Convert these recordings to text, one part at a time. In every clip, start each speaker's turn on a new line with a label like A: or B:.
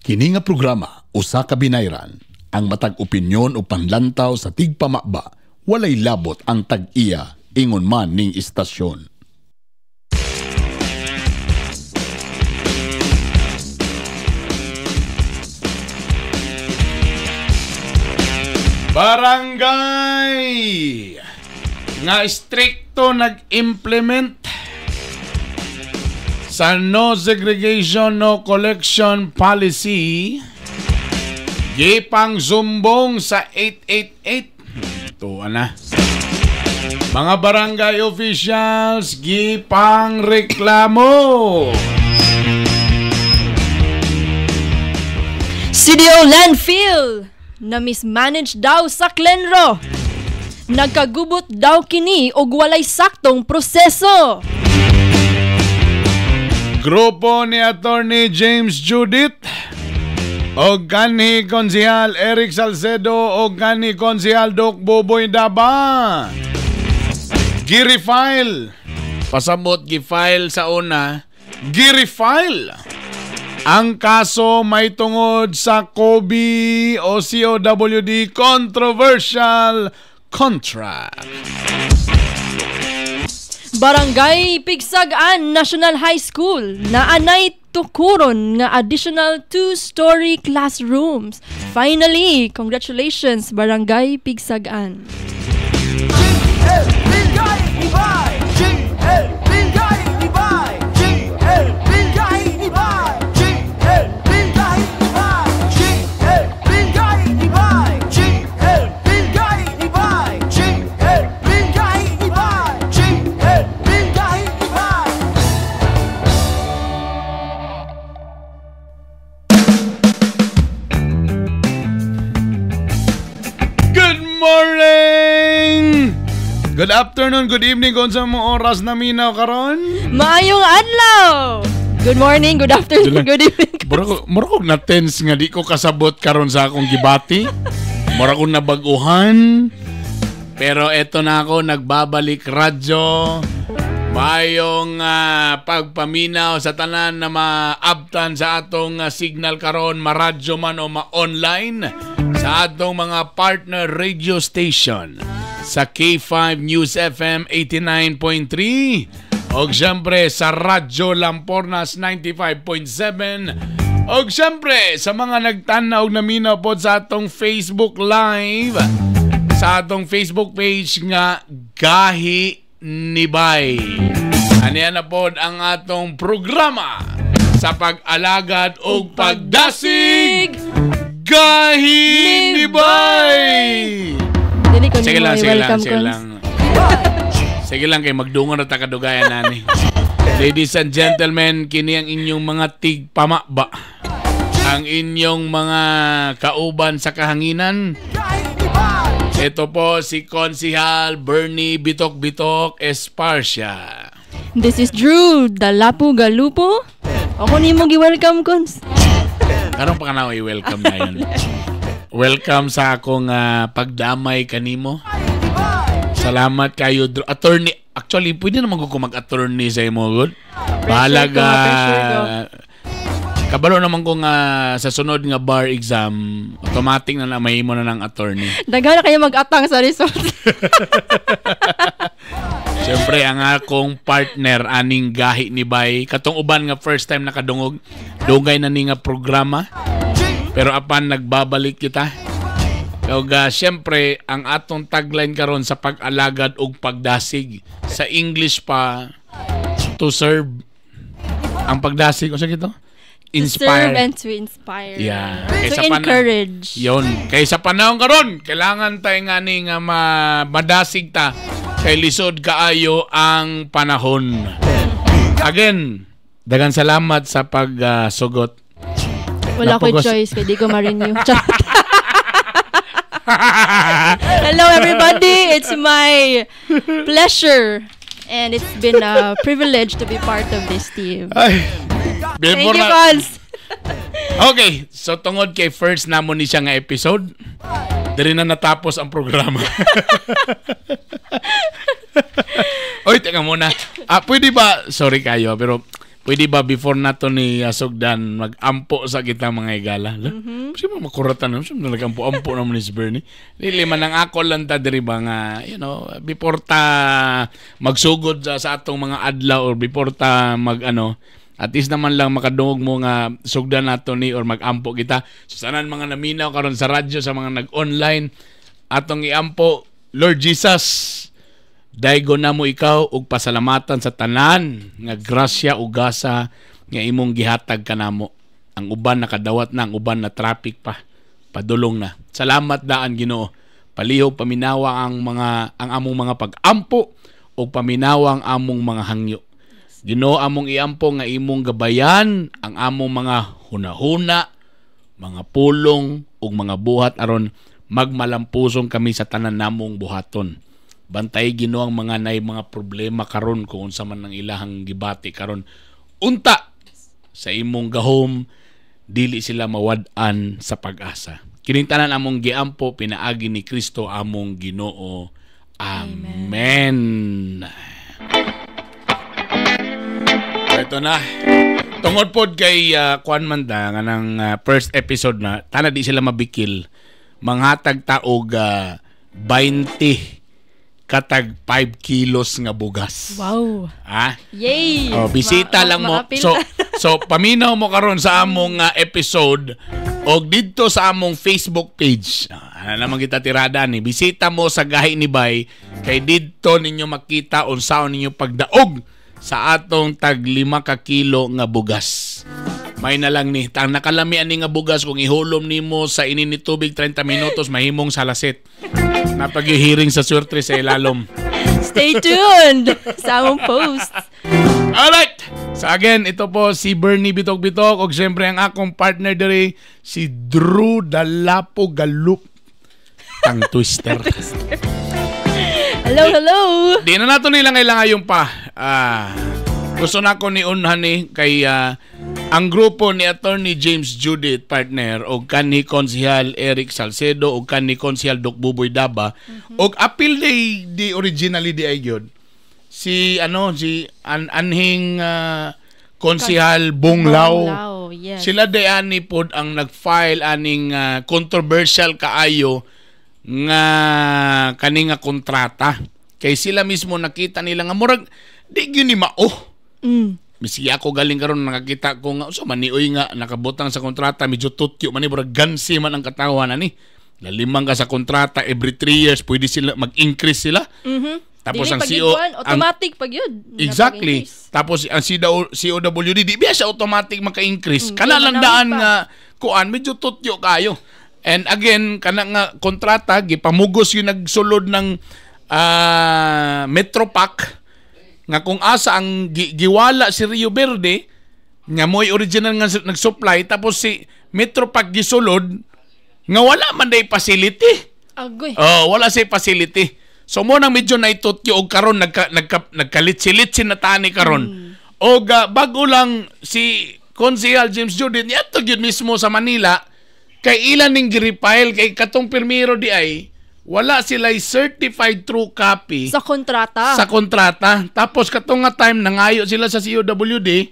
A: Kini nga programa usa ka binayran. Ang matag opinyon o panlantaw sa tigpamaba walay labot ang tag-iya ingon man ning istasyon.
B: Barangay nga strikto nag-implement sa no segregation, no collection policy, gipang sumbong sa 888. Ito na. Mga barangay officials gipang reklamo.
C: CDO landfill na mismanaged daw sa Clenro. Nagkagubot daw kini og walay saktong proseso.
B: Grupo ni Attorney James Judith og kanhi Konsehal Eric Salcedo og kanhi Konsehal Doc Boboy Daba. Gi-refile. Pasabot gi-file sa una, gi-refile ang kaso may tungod sa COBI o COWD controversial contract.
C: Barangay Pigsagan National High School na anay tukuron nga additional 2-story classrooms. Finally, congratulations Barangay Pigsagan.
B: Morning! Good afternoon, good evening kung sa mga oras na minaw karon.
C: Maayong adlaw! Good morning, good afternoon, good evening.
B: Mura ko na tense nga di ko kasabot karon sa akong gibati. Mura ko nabaguhan. Pero eto na ako, nagbabalik radyo. Maayong pagpaminaw sa tanan na maabtan sa atong signal karon, maradyo man o ma-online, sa atong mga partner radio station sa K5 News FM 89.3 og siyempre sa Radyo Lampornas 95.7 og siyempre sa mga nagtan-aw og naminaw pod sa atong Facebook Live, sa atong Facebook page nga Gahi ni Bay. Aniya na pod ang atong programa sa pag-alagad og pagdasig, Gahi ni Bay! Sige lang, sige lang, sige lang. Sige lang kay magdungan na takadugayan nani. Ladies and gentlemen, kini ang inyong mga tigpamaba. Ang inyong mga kauban sa kahanginan. Ito po si Konsihal Bernie Bitok Bitok Esparcia.
C: This is Drew Dalapu Galupo. Ako nimo gi-welcome, Cons.
B: Karon pa ka na i-welcome na yun. Welcome sa akong pagdamay kanimo. Salamat kayo, attorney. Actually, pwede naman ko mag-attorney sa imo, good. Bahala ka. Kabalo naman ko nga sa sunod nga bar exam, automatic na mahimo na ng attorney.
C: Daghan na kayo mag-atang sa result.
B: Siyempre, ang akong partner, aning Gahi ni Bay, katong uban nga first time nakadungog, dugay na ni nga programa. Pero apan nagbabalik kita. Kaya siyempre, ang atong tagline karon sa pag-alagad og pagdasig. Sa English pa, to serve. Ang pagdasig, o sige ito? Inspire.
C: To serve and to inspire.
B: Yeah.
C: To encourage.
B: Yun. Kaysa panahon karon, kailangan tayo nga ni nga madasig ta. Kay lisod kaayo ang panahon. Again, daghang salamat sa pagsugot.
C: Wala ko'y choice kay di ko ma-renew. Hello everybody, it's my pleasure and it's been a privilege to be part of this team.
B: Ay,
C: thank you, Cons.
B: Okay, so tungod kay first namo ni siya nga episode, diri na natapos ang programa. Oy, teka muna. Pwede ba, sorry kayo, pero Pwede ba before nato ni Sugdan mag-ampo sa kita, mga higala? Mm-hmm. Kasi mo makuratan naman, siya nag-ampo-ampo naman ni si Bernie. Dili man ang ako lang ta diri ba nga, before ta magsugod sa atong mga adlaw or before ta mag ano, at least naman lang makadungog mo nga sugdan nato ni or mag-ampo kita. So sanan mga naminaw karon sa radyo, sa mga nag-online, atong iampo, Lord Jesus, daygo na mo ikaw og pasalamatan sa tanan nga grasya ug gasa nga imong gihatag kanamo. Ang uban nakadawat na, ang uban na traffic pa. Padulong na. Salamat daan, Ginoo. Palihog paminawa ang among mga pag-ampo ug paminawa ang among mga hangyo. Ginoo, among iampo nga imong gabayan ang among mga hunahuna, mga pulong ug mga buhat aron magmalampusong kami sa tanan namong buhaton. Bantay, Ginoo, ang mga nay mga problema karon, kung unsa man ang ilahang gibati karon. Unta sa imong gahom dili sila mawad-an sa pag-asa. Kining tanan among giampo pinaagi ni Kristo among Ginoo. Amen. Ito na. Tungod pod kay kuan man ta nga nang first episode na tana di sila mabikil, manghatag ta og 20 katag 5 kilos nga bugas.
C: Wow.
B: Ah?
C: Yay!
B: Oh, bisita lang mo.
C: Maapil.
B: So paminaw mo karon sa among episode og didto sa among Facebook page. Ano naman kita tirada ni. Bisita mo sa Gahi ni Bay kay didto ninyo makita unsaon ninyo pagdaog sa atong tag 5 ka kilo nga bugas. May na lang ni. Ang nakalami ani nga bugas, kung ihulom nimo sa ini ni tubig 30 minutos, mahimong salasit. Napag-hearing sa swerte sa ilalom.
C: Stay tuned sa among posts.
B: Alright! So again, ito po si Bernie Bitok Bitok og siyempre ang akong partner diri si Drew Dalapo Galup. Tang twister.
C: Hello, hello!
B: Di na nato nila kailangan yung pa. Gusto na ko ni unhan ni kay ang grupo ni Attorney James Judith, partner, og kanhi Konsehal Eric Salcedo og kanhi Konsehal Doc Buboy Daba og appeal day di originally di ay gyud si ano si anhing Konsehal Bunglao.
C: Bunglao, yes.
B: Sila day ani pod ang nag-file aning controversial kaayo nga kani nga kontrata. Kay sila mismo nakita nila nga murag di gyud ni mao. Miski ako galing karon nakakita ko nga unsa man ni oy nga nakabutang sa kontrata, medyo tutyo man ni, murag gansi man ang katawan ani. Lalimang ka sa kontrata every 3 years pwede sila mag-increase sila. Tapos
C: Dili
B: ang
C: pag
B: CO
C: yun, automatic pag yun.
B: Exactly. Tapos ang COWD di biya siya automatic maka-increase. Kana
C: kaya
B: lang
C: manawid
B: daan
C: pa.
B: nga kuan medyo tutyo kayo. And again, kana nga kontrata gipamugos yung nagsulod ng Metropac nga kung asa ang giwala si Rio Verde nga mo'y original nga nag-supply, tapos si Metropac gisulod nga wala man day facility.
C: Agoy.
B: Oh, wala say facility. So mo nang medyo naitutyo og karon nagkalitsi-litsi na tani karon. Og bago lang si Konsehal James Judith niadto gyud mismo sa Manila kay ilan ning gi-refile kay katong pirmiro di ay wala sila certified true copy
C: Sa kontrata.
B: sa kontrata. Tapos katong nga time nangayo sila sa COWD,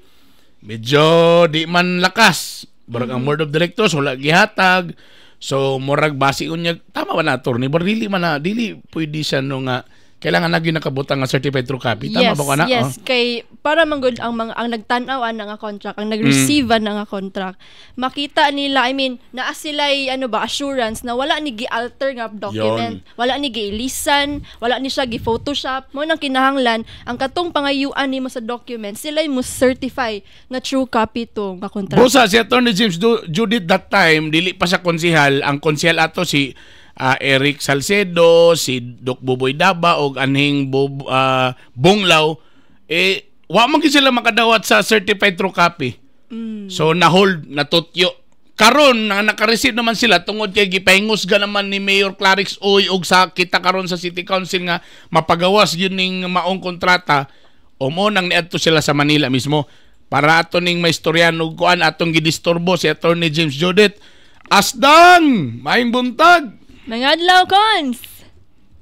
B: medyo di man lakas. Murag ang board of directors wala gihatag. So murag basi unya tama ba na, attorney? But dili man na dili pwede siya no nga kailangan na gyud nakabutang nga certified true copy. Tama
C: Yes,
B: ba ko na?
C: yes.
B: Oh.
C: Kay para man gud ang mga ang nagtan-aw ana nga contract, ang nag-receive ana nga contract, makita nila, I mean, naa sila'y ano ba, assurance na wala ni gi-alter nga document, wala ni giilisan, wala ni siya gi-photoshop. Mo nang kinahanglan ang katong pangayuan nimo sa document, sila'y mo certify nga true copy to nga contract.
B: Busa si Attorney James Judith that time dili pa siya konsehal. Ang konsehal ato si Eric Salcedo, si Doc Buboy Daba og anhing Bunglao, eh wa man gyud sila makadawat sa certified true copy. So na-hold, natutyo. Karon na naka-receive naman sila tungod kay gipahingos ga naman ni Mayor Clarix Uy og sa kita karon sa City Council nga mapagawas yun ning maong kontrata, o mo nang niadto sila sa Manila mismo para ato ning maistoryan og kuan atong gidisturbo si Attorney James Judith. Asdang, maayong buntag.
C: Mga adlaw, Cons.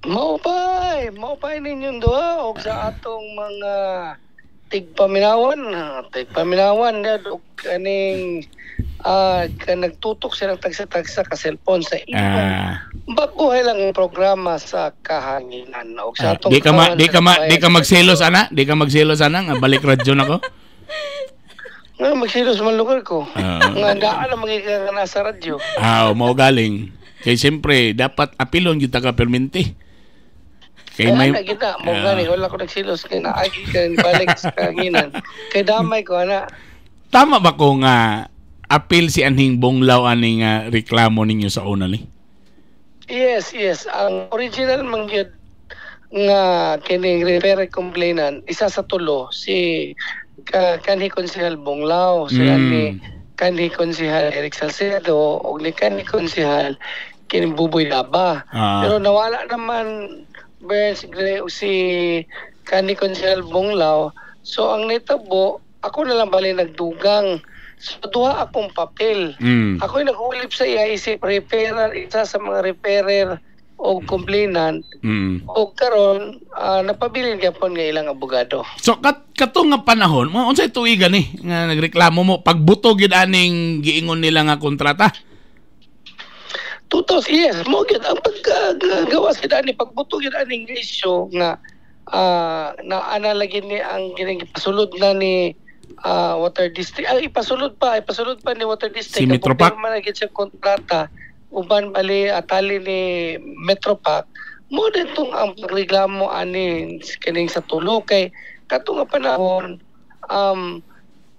D: Maupay, maupay ninyong duha og sa atong mga Tigpaminawan, tigpaminawan na og kaning ka nagtutok silang tagsa-tagsa ka cellphone sa inyong baguhay lang ang programa sa kahanginan og sa atong
B: di ka ma,
D: kawan
B: di
D: sa
B: ka ma, di
D: kabayan
B: ka
D: sa
B: magselos ana, di ka magselos ana nga balik radyo nako.
D: Nga magselos man lugar ko. Nga daan na magiging ka nasa radyo.
B: Ah, mao galing. Kay siyempre dapat apilon gyud ta ka perminti. Kay
D: Kay
B: may
D: ana gid na, mo gani wala ko nagsilos kay naagi ka balik sa kahanginan. Kay damay ko ana.
B: Tama ba ko nga apil si anhing Bonglaw aning reklamo ninyo sa una ni?
D: Yes. Ang original man gyud nga kining referee complainant, isa sa tulo si kanhi Konsehal Bonglao, sila ni kanhi Konsehal Eric Salcedo ug ni kanhi Konsehal kining Buboy Laba. Pero nawala naman, Burns Gray, si kanhi Konsehal Bonglao. So ang nitabo, ako na lang bali nagdugang. So duha akong papel. Ako'y nag-ulip sa iya isip referral, isa sa mga referrer o complainant o karon napabilin gyapon nga ilang abogado.
B: So kato nga panahon, mga unsay tuigan ni nga nagreklamo mo pagbuto gyud aning giingon nila nga kontrata?
D: 2000, yes, mo gyud ang paggawa sila ni pagbuto gyud aning issue nga na ana lagi ni ang kining ipasulod na ni Water District, ay ipasulod pa ni Water District.
B: Si
D: Ang
B: Metropac?
D: kumpirma na gyud siya kontrata uban bali atali ni Metropac mo ditong ang pagreklamo ani kining sa tulo kay kato nga panahon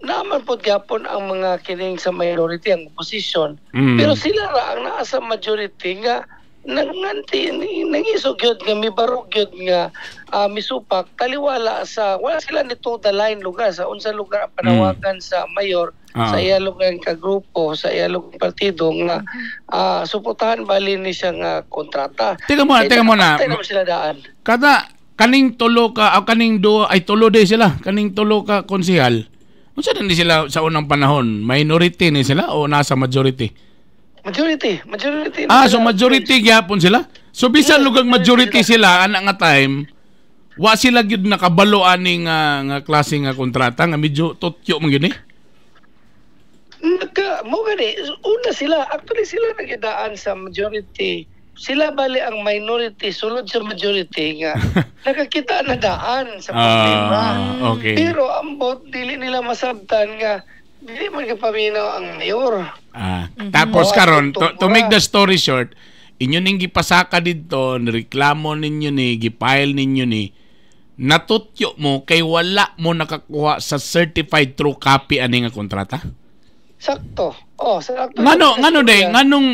D: naaman pod gyapon ang mga kining sa minority, ang opposition, pero sila ra ang naa sa majority nga nanganti nangisog gyud nga mibarog gyud nga misupak taliwala sa wala sila ni to the line lugar sa unsa lugar ang panawagan sa mayor sa iya lugar ka grupo, sa iya lugar partido nga suportahan bali ni siya nga kontrata.
B: Teka muna,
D: Kaya
B: teka muna.
D: nakapantay naman sila daan.
B: Kada kaning tulo ka o kaning duo ay tulo day sila, kaning tulo ka konsehal. Unsa din ni sila sa unang panahon? Minority ni sila o nasa majority?
D: Majority, majority na
B: Ah, so
D: sila.
B: majority gyapon sila. So bisan
D: Yes,
B: lugang majority
D: majority
B: sila ana nga time, wa sila gyud nakabalo aning nga klase nga kontrata nga medyo tutyo man gyud ni.
D: Nagka, mo gani, una sila, actually sila nagidaan sa majority. Sila bali ang minority, sulod sa majority nga nakakita na daan sa problema. Pero ambot, dili nila masabtan nga dili man kapaminaw ang mayor.
B: Tapos
D: Oo,
B: karon
D: at
B: to make the story short, inyo ning gipasaka didto, nireklamo ninyo ni, gipile ninyo ni, natutyo mo kay wala mo nakakuha sa certified true copy ani nga kontrata?
D: Sakto. Oh, sakto.
B: Ngano ngano day nganong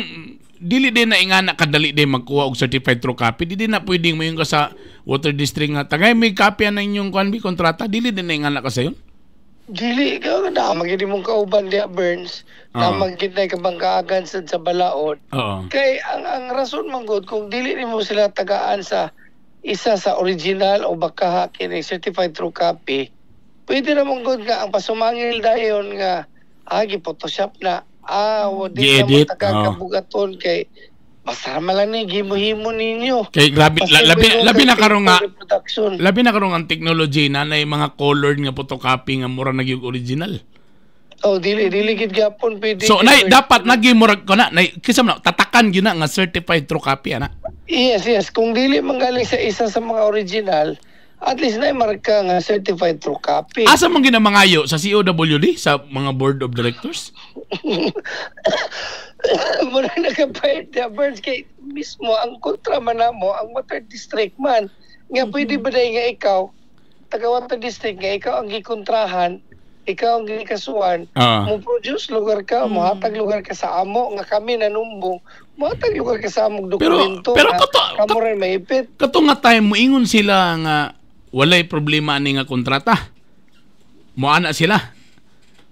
B: dili din na ingana kadali day magkuha og certified true copy? Di din na pwedeng moingon ka sa water district nga tagay may copy na inyong kuan bi kontrata, dili din na ingana ka sayon?
D: Dili ka na magidi mong kauban diya, Burns. Na magid na kabangkaagan sa balaod. Kay ang rason man gud kung dili nimo sila tagaan sa isa sa original o baka kini certified true copy, pwede naman gud nga ang pasumangil dayon nga gi Photoshop na, wo di na mo
B: Gi-edit,
D: taga
B: oo.
D: kabugaton kay basta man lang ni gihimo-himo ninyo.
B: Kay grabe
D: Basta
B: labi
D: mo
B: labi na
D: kay
B: karon nga
D: reproduction.
B: Labi na karon ang technology na nay mga colored nga photocopy nga mura na gyud original.
D: Oh, dili dili gid gyapon pwede.
B: So nay dapat nagi murag ko na nay kinsa man na, tatakan gyud na nga certified true copy ana.
D: Yes. Kung dili man galing sa isa sa mga original, at least na marka nga certified true copy.
B: Asa man ginamangayo sa COWD, sa mga board of directors?
D: Muna nagapayat niya, Burns, kay mismo ang kontra man namo, ang water district man. Nga pwede ba dahil nga ikaw, taga water district nga ikaw ang gikontrahan, ikaw ang gikasuan, mo produce lugar ka, mohatag lugar ka sa amo, nga kami nanumbong, mohatag lugar ka sa among dokumento,
B: Pero
D: nga kamo rin maipit.
B: Kato nga time moingon sila nga walay problema ani nga kontrata. Moana sila.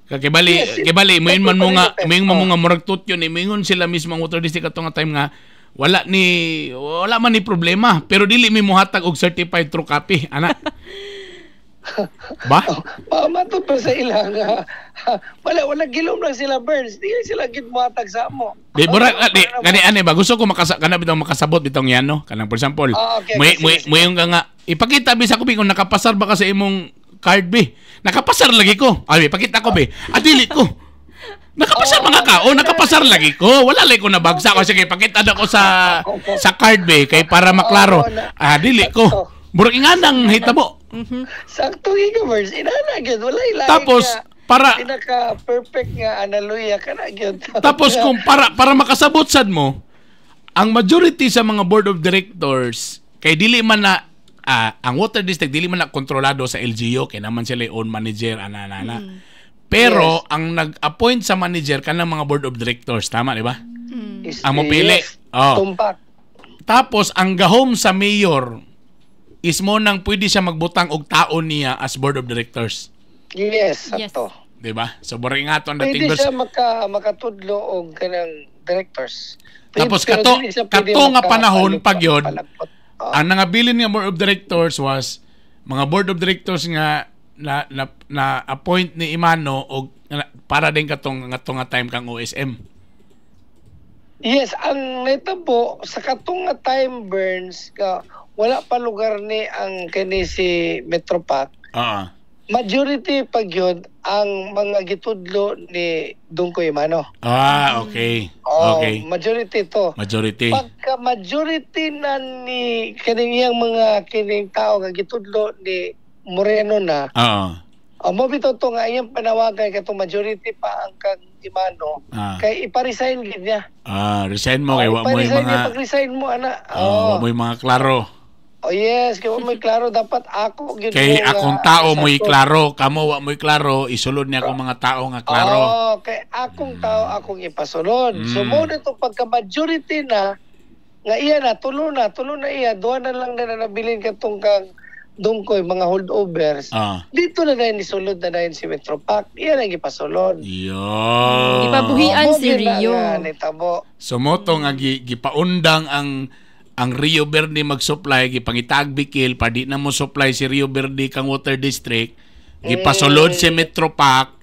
B: Kay
D: Yes,
B: kay bali moingon man mo nga
D: ito pa rin,
B: moingon man mo
D: oh.
B: nga murag tutyo ni moingon sila mismo ang water district kato nga time nga wala man ni problema pero dili mi mohatag og certified true copy ana. Ba?
D: Matod pa sa ilang wala wala gilom lang sila, Burns, di sila gid mohatag sa amo.
B: Di murag di kani ani ba gusto ko makasa kana bitong makasabot bitong yan no kanang for example
D: Ah, okay,
B: may
D: okay,
B: may
D: sige, sige.
B: may nga ipakita bisa ko bi kung nakapasar ba ka sa imong card be. Nakapasar lagi ko. Ay, pakita ko be. Ah, dili ko. Nakapasar mga ka. Oh, nakapasar lagi ko. Wala lagi ko nabagsak. O sige, pakita na ko sa card be kay para maklaro. Ah, dili ko. Murag inganang hitabo.
D: Sakto gyud ka, Burns. Inana gyud, wala ilain
B: Tapos
D: nga
B: para
D: pinaka perfect nga analohiya kana gyud.
B: Tapos kung para makasabot sad mo, ang majority sa mga board of directors kay dili man na ang water district dili man na kontrolado sa LGU kay naman sila own manager, ana ana ana. Pero ang nag-appoint sa manager kanang mga board of directors, tama di ba? Ang mopili.
D: Yes.
B: Oh.
D: Tumpak.
B: Tapos ang gahom sa mayor is mo nang pwede siya magbutang og tao niya as board of directors,
D: Yes, sakto.
B: di ba? So boring nga to ang dating
D: Pwede siya makatudlo og kanang directors. Pwede,
B: Tapos
D: pero dili siya pwede
B: kato nga panahon pag yun,
D: palagpot. Oh.
B: Ang nangabilin nga board of directors was mga board of directors nga na appoint ni Emano og para din katong nga nga time kang OSM.
D: Yes, ang nahitabo sa katong nga time, Burns, nga wala pa lugar ni ang kini si Metropac. Majority pag yun ang mga gitudlo ni Dungkoy Emano.
B: Ah, okay.
D: Oh, majority to.
B: Majority.
D: Pagka majority na ni kining iyang mga kining tao nga gitudlo ni Moreno na, oh, mo bitaw to nga iyang panawagan katong majority pa ang kang Emano kay ipa-resign gid niya.
B: Ah, resign mo kay wa mo yung
D: Ipa-resign
B: mga
D: niya, pag-resign mo ana.
B: Oh,
D: Oh.
B: wa mo yung mga klaro.
D: Oh yes, kay wa mo'y klaro, dapat ako gyud
B: Kay
D: mo nga
B: akong tao mo'y
D: sakto.
B: Klaro, kamo wa mo'y klaro, isulod niya akong mga tao nga klaro.
D: Oh, kay akong tao akong ipasulod. So mo nito pagka majority na nga iya na tulo na iya, duha na lang na nabilin katong kang Dungkoy mga holdovers. Dito na dayon isulod na dayon si Metropac. Iya lang ipasulod.
B: Yo.
C: Gipabuhian
D: Oh, mo
C: si
D: gyud na
C: Rio.
D: nga nitabo.
B: So mo to nga gipaundang ang Rio Verde mag-supply, gipangitag bikil pa di na mo supply si Rio Verde kang water district, gipasulod si Metropac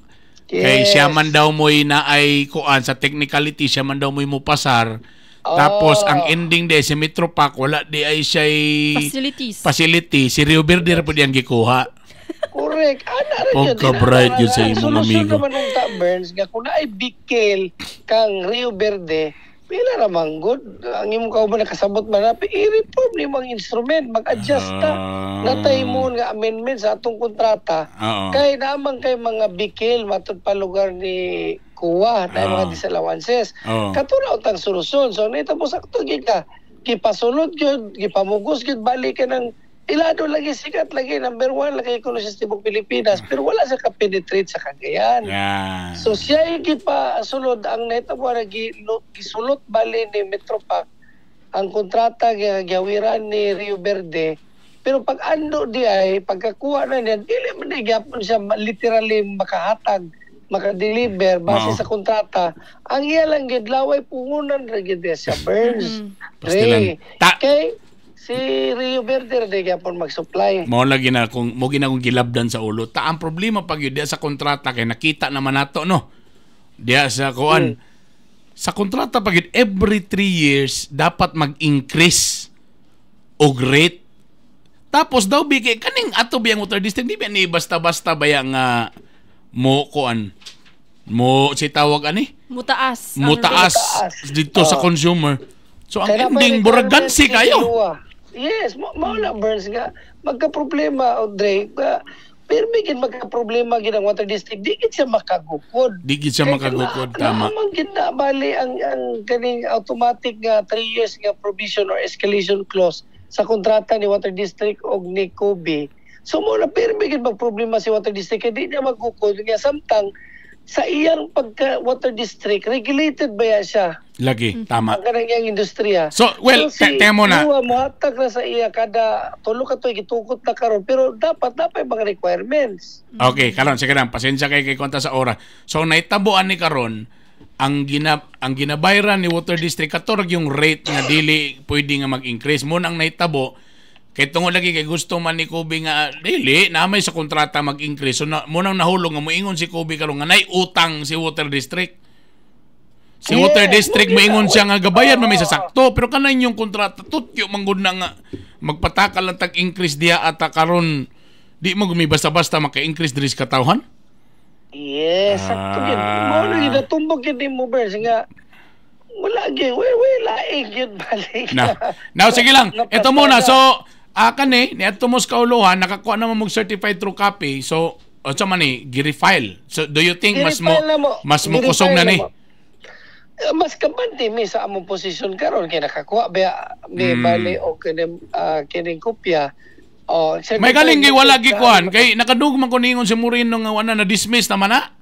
B: kay siya man daw mo'y naay kuan sa technicality, siya man daw mo'y mupasar. Tapos ang ending di si Metropac wala di ay siya
C: Facilities.
B: Facility, si Rio Verde ra pud yang gikuha.
D: Correct. Ana ra yun.
B: Pagka-bright yun sa
D: Ang
B: imong
D: solusyon
B: amigo.
D: naman ng ta, Burns, nga kung naay bikil kang Rio Verde, pila ra man good. Ang imong kauban nakasabot man na, i-reform nimo ang instrument, mag-adjust ta. Natay mo nga amendment sa atong kontrata. Kay naman kay mga bikil matud pa lugar ni Kuwa, na mga disallowances. Kato na utang solusyon. So nito mo sakto gyud ka. Gipasulod gyud, gipamugos gyud bali ka ng ilado lagi, sikat lagi, number one lagi kuno sa tibok Pilipinas, pero wala siya ka-penetrate sa Cagayan. So siya yung gipasulod, ang nahitabo na gisulot bali ni Metropac ang kontrata nga giawiran ni Rio Verde, pero pag ando di ay pagkakuha na niya, dili man di gyapon siya literally makahatag, makadeliver base sa kontrata. Ang iya lang gid laway pungunan ra gid siya, Burns.
B: Pastilan.
D: Ray. Kay si Rio Verde ra di gyapon mag-supply.
B: Mo lagi na kung mo gina kong gilabdan sa ulo. Ta ang problema pag yun diya sa kontrata kay nakita naman nato no. Diya sa kuan. Sa kontrata pag yun, every 3 years dapat mag-increase og rate. Tapos daw bi kay kaning ato biyang water district di ba ni basta-basta baya nga mo kuan mo si tawag ani
C: Mutaas ang
B: mo taas
D: Mutaas.
B: dito sa consumer. So ang
D: Kaya
B: ending
D: pa
B: burag
D: requirement
B: gansi
D: ni
B: kayo.
D: Lua. Yes, mao na, Burns, nga magka-problema Audrey, nga pirmi gid magka-problema gid ang water district, di gid siya makagukod.
B: Di gid siya
D: Kay
B: makagukod, tama.
D: Naman gid na bali ang kaning automatic nga 3 years nga provision or escalation clause sa kontrata ni water district og ni Kobe. So mo na pirmi gid magproblema si water district kay di niya magukod nga samtang sa iyang pagka water district regulated ba yan siya
B: Lagi, tama.
D: ang kanang iyang industriya.
B: So, well,
D: si
B: te mo na.
D: Lua mohatag na sa iya kada tulo ka tuig, gitukot na karon, pero dapat dapat mga requirements.
B: Okay, karon sige lang, pasensya kay kay konta sa oras. So naitabuan ni karon ang ginabayran ni Water District kato ra yung rate nga dili pwede nga mag-increase mo nang naitabo kay tungod lagi kay gusto man ni Kobe nga dili na may sa kontrata mag-increase. So na, mo nang nahulog nga moingon si Kobe karon nga nay utang si Water District. Si Water District
D: mo
B: moingon
D: gina-
B: siya nga gabayan man may sa sakto, pero kanang yung kontrata tutyo man gud na nga magpatakal ang tag-increase diya at karon Di mo gumi basta-basta maka-increase diri sa katawhan.
D: Yes, sakto gyud.
B: Ah.
D: Mao na gyud natumbok gyud nimo, Burns, nga wala gyud, we we laing gyud balik.
B: Na. Now sige lang.
D: Napasada.
B: Ito muna. So kani niadto mo sa kauluhan, nakakuha naman mong certified true copy. So unsa man ni gi-refile. So do you think mas mo
D: Gi-refile na mo.
B: mas mo kusog na
D: Gi-refile
B: ni?
D: mo. Eh, mas kabante mi sa among posisyon karon kay nakakuha ba mi bali o kining kining kopya. Oh,
B: May galing kay wala gikuan kay nakadugman ko niingon si Moreno nga wala na dismiss naman na.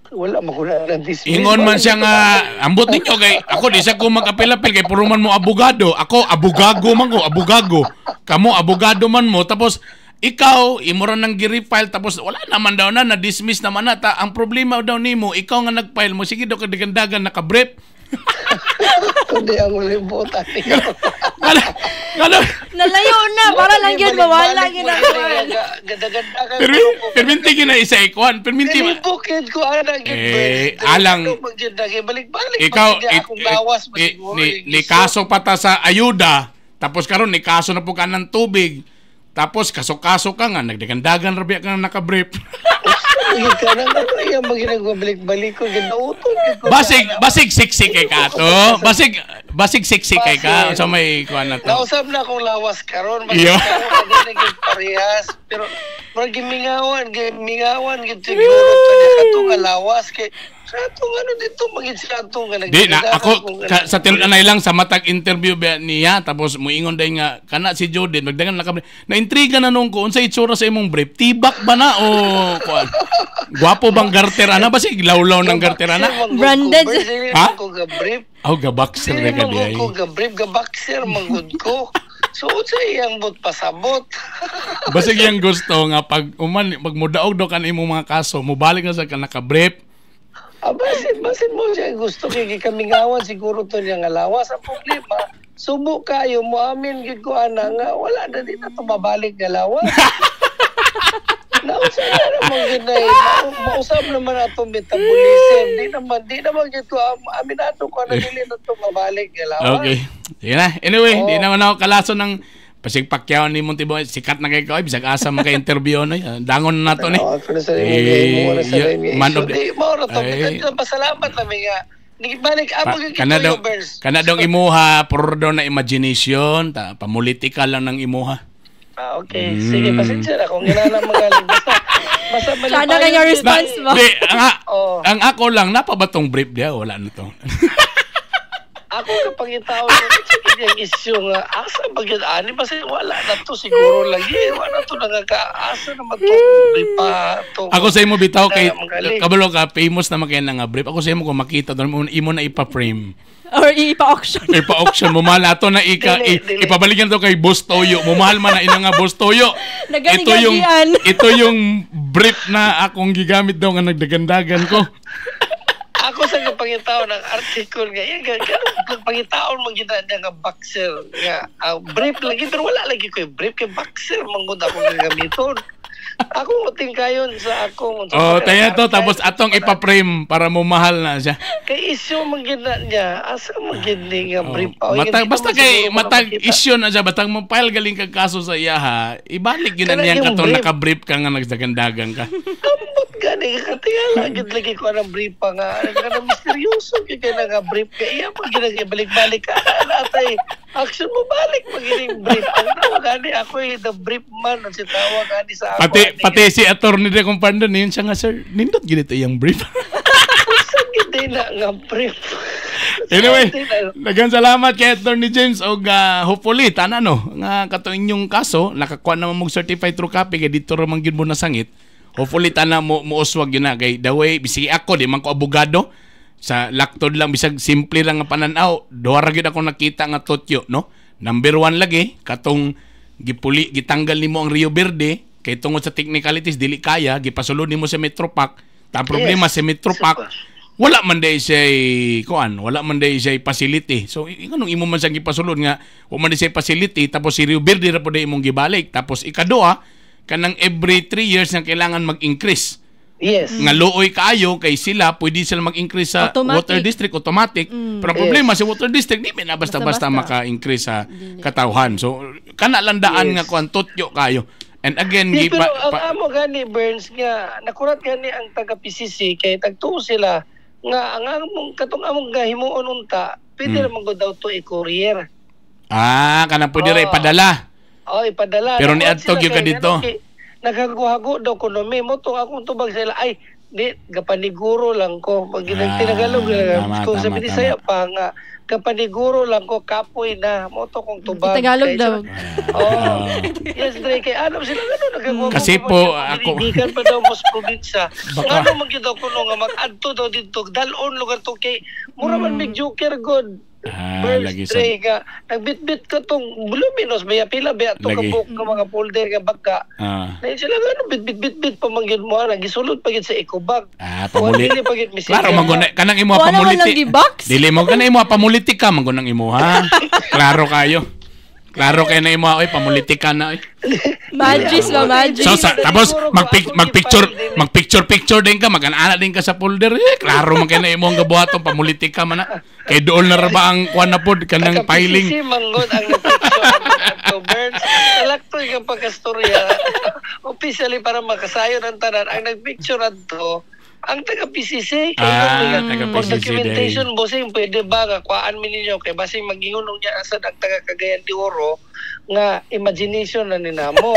D: Wala man ko na dismiss.
B: Ingon man siya nga ambot ninyo kay ako di sa ko mag-apil-apil kay puro man mo abogado. Ako abogago man ko, abogago. Kamo abogado man mo, tapos ikaw imo ra nang gi-refile, tapos wala naman daw na na-dismiss naman na ta. Ang problema daw nimo, ikaw nga nag-file mo sige daw kadagandagan naka-brief.
D: Kundi ang ulibutan niyo.
B: Ngano ngano
C: Nalayo na para lang yun mawala gyud ang kuwan.
B: Pero perminti gina isa ikuan, perminti
D: Bukid ko ana gyud.
B: Eh, alang-
D: Balik-balik
B: ikaw
D: pag akong gawas ba siguro,
B: ni,
D: yung
B: ni
D: issue.
B: kaso pa ta sa ayuda, tapos karon ni kaso na po ka ng tubig, tapos kaso-kaso ka nga nagdagandagan ra biya ka nga naka-brief.
D: Gyud ka nang ano iya maginagawa balik-balik ko ginauto gyud ko.
B: Basig basig siksik kay ka to. Basig basig siksik kay ka sa may kuan na to.
D: Nausab na akong lawas karon,
B: Iyo.
D: mas karon na gyud parehas, pero murag gimingawan gimingawan gyud siguro to niya kato nga lawas kay sa atong ano dito magid sa atong nga
B: Di na
D: nagdagan
B: ako
D: kung
B: ka, sa tinud-anay lang sa matag interview ba niya, tapos muingon day nga kana si Jodin nagdagan naka na intriga na nung ko unsa itsura sa imong brief, tibak ba na o kuan, gwapo bang garter ana, basig lawlaw ng garter ana?
C: Branded.
B: Ha?
D: Ha? Ko ga brief.
B: Oh, gaboxer
D: Dili
B: na ka
D: man
B: di ay.
D: ko ga brief, ga boxer man gud ko. So unsa iyang but pasabot?
B: Basig yang gusto nga pag uman pag mudaog daw kan imong mga kaso, mubalik na sa ka naka-brief.
D: Ah, basin, basin mo siya gusto kay gikamingawan siguro to niya nga lawas. Ang problema, subo kayo mo amin gyud ko ana nga wala na din na tumabalik nga lawas. Nausap na naman gyud na eh. Mausap naman atong metabolism. Di naman gyud ko aminado ko na dili na tumabalik nga lawas.
B: Okay. Sige na. Anyway,
D: Oo.
B: di naman ako kalaso ng pasig Pacquiao ni Montibo. Sikat na kay ko. Bisag asa man kay interview no. Dangon na to ni.
D: Oo, ako na sa
B: Eh,
D: mo na sa
B: man of
D: issue. Di, mao ra to.
B: Ay.
D: Pasalamat lang nga. Balik amo gyud
B: Kana daw
D: kito, Burns.
B: kana daw imuha puro daw na imagination, ta pamulitika lang ng imuha.
D: Ah, okay. Sige, pasensya na kung inana magaling. Basta, basta
C: Sana kanya
D: malipayon
C: response
D: yun.
C: mo.
B: Di, ang,
D: Oo.
B: ang ako lang napa ba tong brief dia wala na to.
D: Ako kapag itaon na yung issue nga, asa ba yun, ani? Basta wala na to siguro lagi. Wala na to nangaka-asa naman to. Brief pa to.
B: Ako sa imo bitaw kay
D: Kaya magaling.
B: kabalo ka famous na man kay nga brief. Ako sa imo kung makita doon mo imo na ipa-frame.
C: Or ipa-auction.
B: Ipa-auction mo mahal ato na ika
D: Dili, dili.
B: ipabalikan to kay Boss Toyo. Mo mahal man na ina nga Boss Toyo. Ito yung
C: Nagani-ganian.
B: ito yung brief na akong gigamit daw nga nagdagandagan ko.
D: Ako sa kapangitaon ng article nga, yan, ganun, pangitaon man kita niya nga boxer. Nga, brief lagi, pero wala lagi ko yung brief kay boxer, manggod ako gagamiton. Ako tingkayon sa akong
B: Oh, tayo to tapos atong ipa-frame para mo mahal na siya.
D: Kay issue man gid na niya, asa man gid ni nga brief pa.
B: Oh,
D: Oy,
B: matag
D: dito
B: basta
D: man
B: kay
D: siguro ko na
B: matag
D: makita.
B: issue na siya batang mo file galing kag kaso sa iya ha. Ibalik gyud na
D: Kana
B: niyang
D: yung
B: katong
D: brief.
B: naka-brief ka nga nagdagandagan ka.
D: Ambot gani katingala gid lagi ko ang brief pa nga. Kana misteryoso gyud kay nga brief kay iya man gid balik-balik ka na atay. Action mo balik magining brief. Ang tawag gani ako eh, the brief man ang si tawag gani sa ako.
B: Pati
D: ani.
B: pati si attorney de Compando niyon siya nga, "Sir, nindot gid ito iyang brief."
D: Sa gid na nga brief.
B: Anyway,
D: Sa gid na.
B: daghang salamat kay Attorney James og hopefully tanan no nga kato inyong kaso nakakuha naman mong certified true copy kay dito ra man gyud mo nasangit. Hopefully tanan mo mouswag yun na kay the way bisig ako di man ko abogado sa laktod lang bisag simple lang nga pananaw, duha ra gyud ako nakita nga totyo no. Number one lagi katong gipuli gitanggal nimo ang Rio Verde kay tungod sa technicalities dili kaya gipasulod nimo sa Metropac. Ta ang problema sa Metropac, wala man day siya kuan, wala man day siya facility. So nganong imo man siyang gipasulod nga wa man day siya facility, tapos si Rio Verde ra pud day imong gibalik? Tapos ikaduha, kanang every 3 years nga kailangan mag-increase nga luoy kaayo kay sila pwede sila mag-increase sa
C: Automatic.
B: water district automatic, pero ang problema sa water district di man na basta-basta
C: Basta-basta.
B: maka-increase sa katawhan. So kana lang daan nga kuan totyo kayo. And again,
D: Yes, pero ang amo gani Burns nga nakurat gani ang taga PCC kay tagtuo sila nga ang among katong among gahimuon unta pwede ra man gud daw to i-courier.
B: Ah, kanang pwede ra ipadala.
D: Oh, ipadala.
B: Pero niadto gyud ka dito.
D: Naghago-hago daw kuno mi mo to akong tubag sila ay di gapaniguro lang ko. Pag tinagalog kung sa Bisaya pa nga kapaniguro lang ko kapoy na mo to kong tubag.
C: Tagalog daw.
D: Oh. Yes, Dre, kay alam sila gano nagagawa.
B: Kasi po ako
D: gikan pa daw mas probinsya. Ngano man gyud ako no nga mag-adto daw didto dalon lugar to kay mura man mig joker god.
B: Ah, lagi sa
D: nga nagbitbit ka tong luminos baya pila baya to kabuk nga mga folder nga baka. Dahil sila gano bitbit pa man gyud mo ana gisulod pa gyud sa eco bag.
B: Ah, pamuli. Klaro man gud kanang imo pamuliti. Dili mo kanang imo pamuliti ka man gud nang imo ha. Klaro kayo. Klaro kay na imo oy pamuliti ka na oy.
C: Magis ba magis.
B: So tapos magpicture din ka, mag-ana din ka sa folder. Eh, klaro man kay na imo ang gabuhaton pamuliti ka man na. Kay dool na ra ba ang kuan na pod kanang filing.
D: Si manggod ang nagpicture ato Burns. Talaktoy kang pagkastorya. Officially para makasayon ang tanan ang nagpicture adto ang taga PCC kay
B: taga PCC
D: documentation bossing pwede ba nga kuhaan mi ninyo kay basing magingon niya asad ang taga Cagayan de Oro nga imagination na ninamo.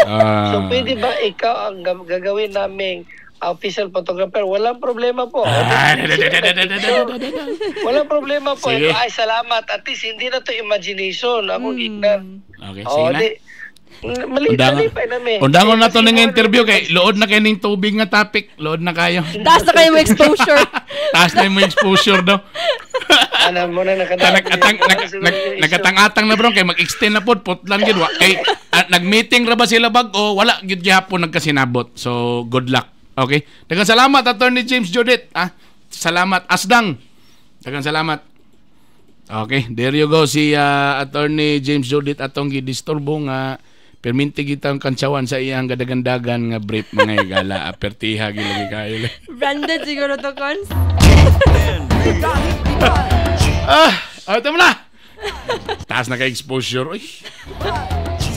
D: So pwede ba ikaw ang gagawin naming official photographer? Walang problema po. Walang problema po. Ito, ay salamat at least hindi na to imagination ako gignan.
B: Okay, sige na.
D: Mali pa nami.
B: Undangon na to ng interview kay lood na kay ning tubig nga topic, lood na kayo.
C: Taas na kayo mo exposure.
B: Taas na mo exposure daw.
D: Ana mo na
B: nakatang-atang na bro kay mag-extend na pod putlan gid wa kay nag-meeting ra ba sila bag-o wala gid gihapon nagkasinabot. So good luck. Okay. Daghang salamat Attorney James Judith. Ah, salamat Asdang. Daghang salamat. Okay, there you go si Attorney James Judith atong gidisturbo nga perminti gitang kantsawan sa iyang gadagandagan nga brief mga higala. Apertiha gilagi kayo.
C: Branded siguro to cons.
B: Ah, ito mo na. Taas na ka exposure. Uy.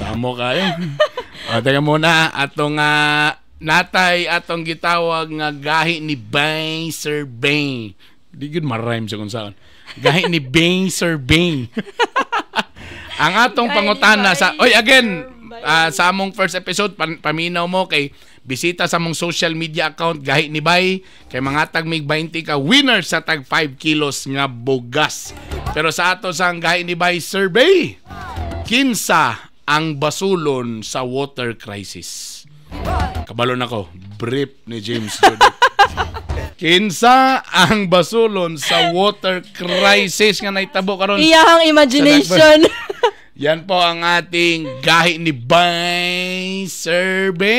B: Samo kayo. O, teka muna atong natay atong gitawag nga gahi ni Bay Sir Bay. Di gud ma-rhyme sa kung saan. Gahi ni Bay Sir Bay. Ang atong pangutana sa oy again sa among first episode paminaw mo kay bisita sa among social media account Gahi ni Bay kay mangatag mig 20 ka winner sa tag 5 kilos nga bugas. Pero sa ato sang Gahi ni Bay survey, kinsa ang basulon sa water crisis? Kabalo nako, brief ni James Judith. Kinsa ang basulon sa water crisis nga naitabo karon?
C: Iyahang imagination.
B: Yan po ang ating Gahi ni Bay survey.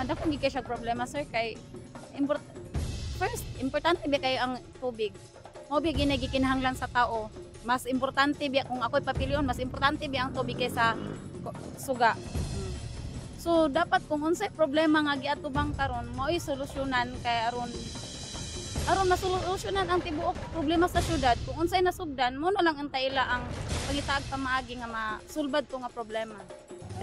E: Dako gid kay siya problema sir kay first importante ba kayo ang tubig. Mao bi ginagikinahanglan sa tao. Mas importante biya kung ako'y papilion, mas importante biya ang tubig kaysa suga. So dapat kung unsay problema nga giatubang karon, mao'y solusyonan kay aron masolusyonan ang tibuok problema sa syudad. Kung unsay nasugdan, mo na lang ang taila ang pangitaag pamaagi nga masulbad to nga problema.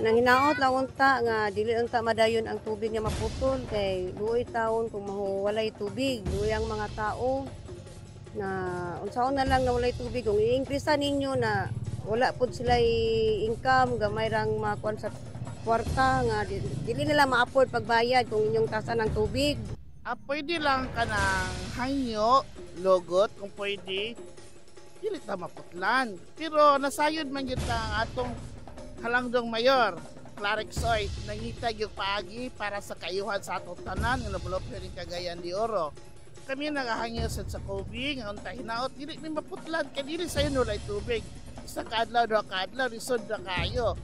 F: Nang hinaot lang unta nga dili unta madayon ang tubig nga maputol kay luoy taon kung mahuwalay tubig, luoy ang mga tao na unsaon na lang na walay tubig. Kung i-increase ninyo na wala pud sila income, gamay rang makuan sa kwarta nga dili nila ma-afford pagbayad kung inyong tasan ng tubig.
G: Pwede lang kanang hangyo, logot kung pwede, dili ta maputlan. Pero nasayod man gyud ta ang atong halangdong mayor, Clark Soy, nangita gyud paagi para sa kaayuhan sa atong tanan nga nabulok rin Cagayan de Oro. Kami nagahangyo sad sa Kobe nga unta hinaot dili mi maputlan kay dili sayo walay tubig. Isa ka adlaw, duha ka adlaw, lisod na kayo.